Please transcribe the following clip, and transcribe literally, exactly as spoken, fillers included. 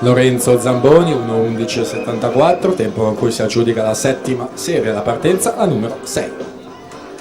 Lorenzo Zamboni, uno undici e settantaquattro, tempo con cui si aggiudica la settima serie, la partenza, la numero sei.